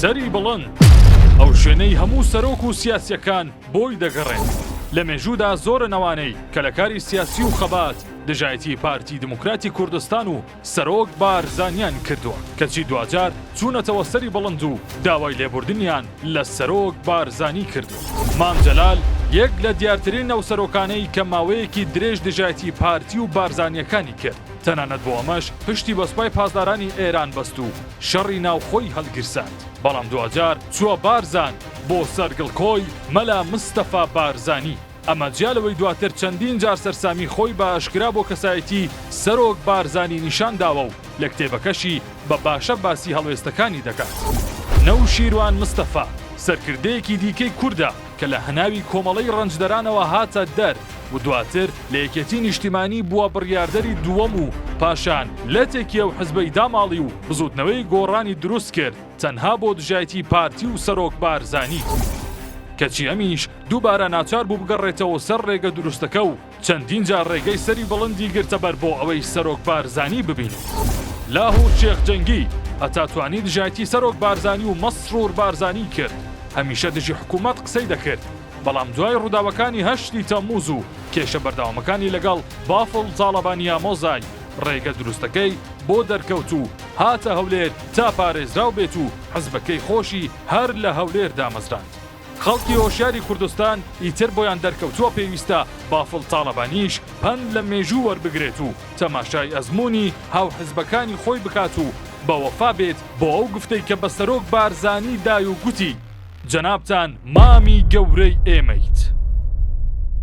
سەری بڵند، ئەو شوێنەی هەموو سەرۆک و سیاسییەکان بۆی دەگەڕێن. لە مێژوودا زۆرن ئەوانەی کە لە کاری سیاسی و خەبات دژایەتی پارتی دیموکراتی کوردستان و سەرۆک بارزانیان کردووە، کەچی دواجار چوونەتەوە سەری بڵند و داوای لێبوردنیان لە سەرۆک بارزانی کردووە. مام جەلال یەک لە دیارترین ئەو سەرۆکانەی کە ماوەیەکی درێژ دژایەتی پارتی و بارزانییەکانی کرد، تەنانەت بۆ ئەمەش پشتی بە سوپای پاسدارانی ئێران بەست و شەڕی ناوخۆی هەڵگیرساند، بەڵام دواجار چووە بارزان بۆ سەر گڵکۆی مەلا مستەفا بارزانی. ئەمە جیا لەوەی دواتر چەندین جار سەرسامی خۆی بە ئاشکرا بۆ کەسایەتی سەرۆک بارزانی نیشان داوە و لە کتێبەکەشی بە باشە باسی هەڵوێستەکانی دەکات. نەوشیروان مستەفا، سەرکردەیەکی دیکەی کوردە کە لە هەناوی کۆمەڵەی ڕەنجدەرانەوە هاتە دەر و دواتر لە یەکێتی نیشتیمانی بووە بڕیاردەری دووەم و پاشان لەتێکی ئەو حزبەی داماڵی و بزوتنەوەی گۆڕانی دروست کرد تەنها بۆ دژایەتی پارتی و سەرۆک بارزانی. کەچی ئەمیش دووبارە ناچار بوو بگەڕێتەوە سەر ڕێگە دروستەکە و چەندین جار ڕێگەی سەری بڵندی گرتە بەر بۆ ئەوەی سەرۆک بارزانی ببینێت. لاهور شێخ جەنگی هەتا توانی دژایەتی سەرۆک بارزانی و مەسرور بارزانی کرد، هەمیشە دژی حکوومەت قسەی دەکرد، بەڵام دوای ڕووداوەکانی هەشتی تەمموز و کێشە بەردەوامەکانی لەگەڵ بافڵ تاڵەبانی ئامۆزای، ڕێگە دروستەکەی بۆ دەرکەوت و هاتە هەولێر تا پارێزراو بێت و حزبەکەی خۆشی هەر لە هەولێر دامەزراند. خەڵکی هۆشیاری کوردستان ئیتر بۆیان دەرکەوتووە پێویستە بافڵ تاڵەبانیش پەند لە مێژوو وەربگرێت و تەماشای ئەزموونی هاوحزبەکانی خۆی بکات و بە وەفا بێت بۆ ئەو گفتەی کە بە سەرۆک بارزانی دای و گوتی جەنابتان مامی گەورەی ئێمەیت.